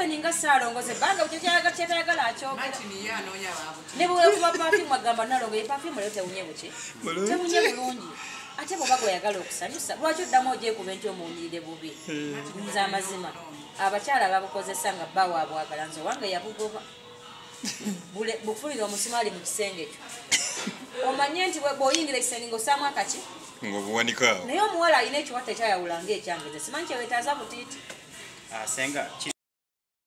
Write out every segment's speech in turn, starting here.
Even nga Ssaalongo ze banga kyetayagala akyogera. Ne bwe kuba perfume agamba Nalongo ye perfume leero tewunye buki? Tewunye bulungi. Ate bw'oba gweyagala okusanyusa, lwaki oddamu ogyekuba nti omuwunyirire bubi? Nze amazima abakyala babukozesa nga bba waabwagala, nze owange yabugoba. Bufunire omusumaali mu kisenge kyo, omanye nti bw'oyingira ekisenge ng'ossaamu akaki ng'obuwanikaawo. Naye omuwala alina ekiwato ekyayawula ng'ekyange, nze simanyi kyewetaaza butiiti. Ah, senga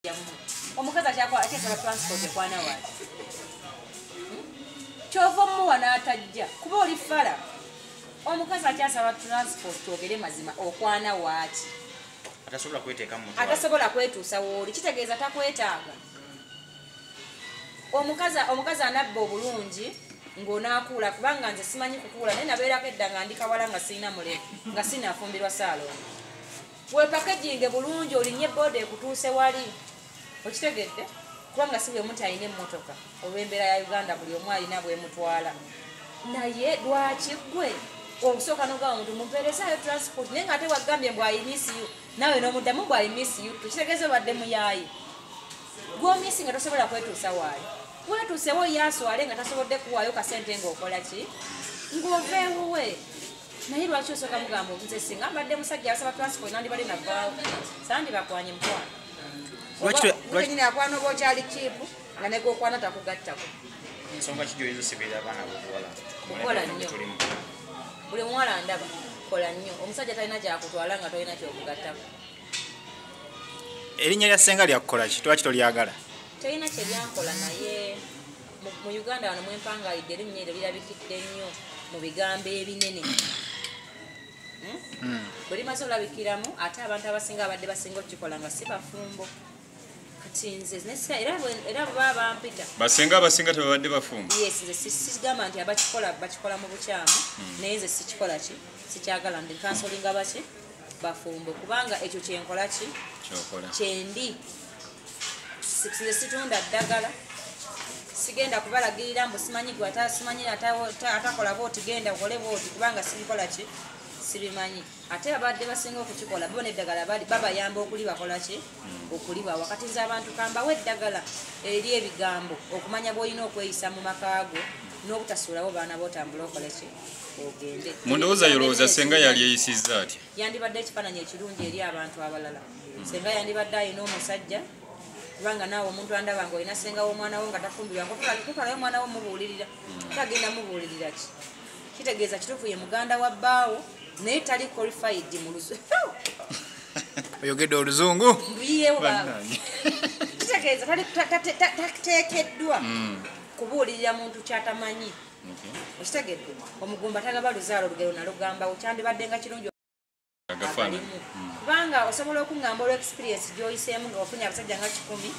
Yammwe omukazi akyasaba transport ekwana waaki? Kyova omuwa n'atajja kuba oli fala. Omukazi akyasaba transport, twogere mazima, okwana waaki? Atasobola kweteeka mu mutwalo. Atasobola kwetuusa wooli, kitegeeza takwetaaga. Omukazi anabba obulungi ng'onaakuula, kubanga nze simanyi kukuula, naye nabeerako edda nga ndi kawala nga sirina mule nga sinafumbirwa Saalongo. Wepakeginge bulungi, olinnye booda ekutuuse wali, okitegedde? Kubanga si buli omu nti alina emmotoka olw'embeera ya Uganda, buli omu alina bwemutwala. Naye lwaki gwe okusooka nogamba omuntu mumpeerezaayo transport, naye nga ate wagambye mbu "I miss you", naawe n'omuddamu mbu "I miss you", tukitegeeza obadde muyaayi gwomisi nga tosobola kwetuusa waayo. Wetuusewo yaaswale nga tasobodde kuwaayo kasente ng'okola ki, ng'ova ewuwe. Naye lwaki osooka mugamba? Nze singa mbadde musajja asaba transport, nandibadde navaawo, sandibakwanye mukwano. Kenyini akwana oba okyali kiipu nga negwokwana takugattako. Ensonga ki gy'oyinza osibirira abaana b'obuwala? Kukola nnyo. Tulimu. Buli muwala ndaba kola nnyo. Omusajja talina kyakutwala nga tolina kyokugattako. Erinnya lya Ssenga lyakukola ki? Lwaki tolyagala? Terina kyeryankola, naye mu Uganda wano mwempangalidde erinnya eryo lirabikidde nnyo mu bigambo ebinene. Bwe limaze olabikiramu, ate abantu abasinga abadde basinga okukikola nga si bafumbo. Kati nze era bwe baba bampita Basenga abasinga tebabadde bafumbo. Yes, nze sigamba nti abakikola bakikola mu bukyamu, naye nze sikikola ki, sikyagala. Ndi kansolinga baki bafumbo, kubanga ekyo kyenkola ki Kyokola. Kyendi. Nze situnda ddagala, sigenda kubalagirira mbu simanyi gwe simanyi atakola bwoti, genda okole bwoti, kubanga sibikola ki, sibimanyi. Ate abadde basinga okukikola bo neddagala babayamba okulibakola ki, okulibawa. Kati nze abantu kambawa eddagala eri ebigambo, okumanya bw'olina okweyisa mu maka go n'obutasuulawo baana b'otambula okole ki, ogende. Mu ndowooza yolowooza Senga yali eyisizza atya? Yandibadde ekifaananyi ekirungi eri abantu abalala. Senga yandibadde alina omusajja, kubanga naawe omuntu andaba nga olina senga w'omwana wo nga tafumbirwa, kutwalayo omwana wo mubuulirira, tagenda mubuulirira ki? Kitegeeza kituufu ye muganda wa bbaawo, naye tali qualified mu luzu Oyogedde oluzungu. Nduyiyewo baaba. Bannange. Kitegeeza tateekeddwa kubuulirira muntu kyatamanyi. Okitegedde? Omugumba tagaba luzaalo, olugero nalugambawo. Kyandibadde nga kirungi Agafaananyi. agalimu, kubanga osobola okuŋŋamba olw experience gy'oyiseemu nga ofunye abasajja nga 100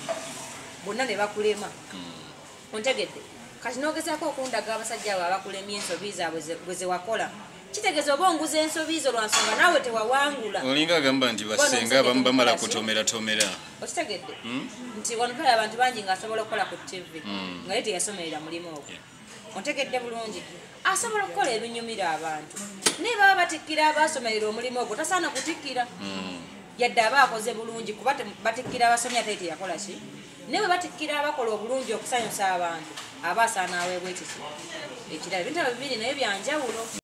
bonna ne bakulema, ontegedde? Kati n'ogezaako okundaga abasajja abo abakulemye, ensobi zaabwe gwe zewakola, kitegeeza oba onguza ensobi zo lwa nsonga naawe tewawangula. Olinga agamba nti basenga abamu bamala kutomeratomera. Okitegedde nti wano kale abantu bangi ng'asobola okukola ku TV nga ye teyasomerera mulimu ogwo? Ontegedde bulungi? Asobola okukola ebinyumira abantu, naye baba batikkira abasomerera omulimu ogwo, tasaana kutikkira yadde aba akoze bulungi, kuba batikkira abasomi ate teyakola ki. Naye bwe batikkira abakola obulungi okusanyusa abantu, aba asaana aweebwa ekiki ekirala. Ebintu ebyo bibiri naye byanjawulo.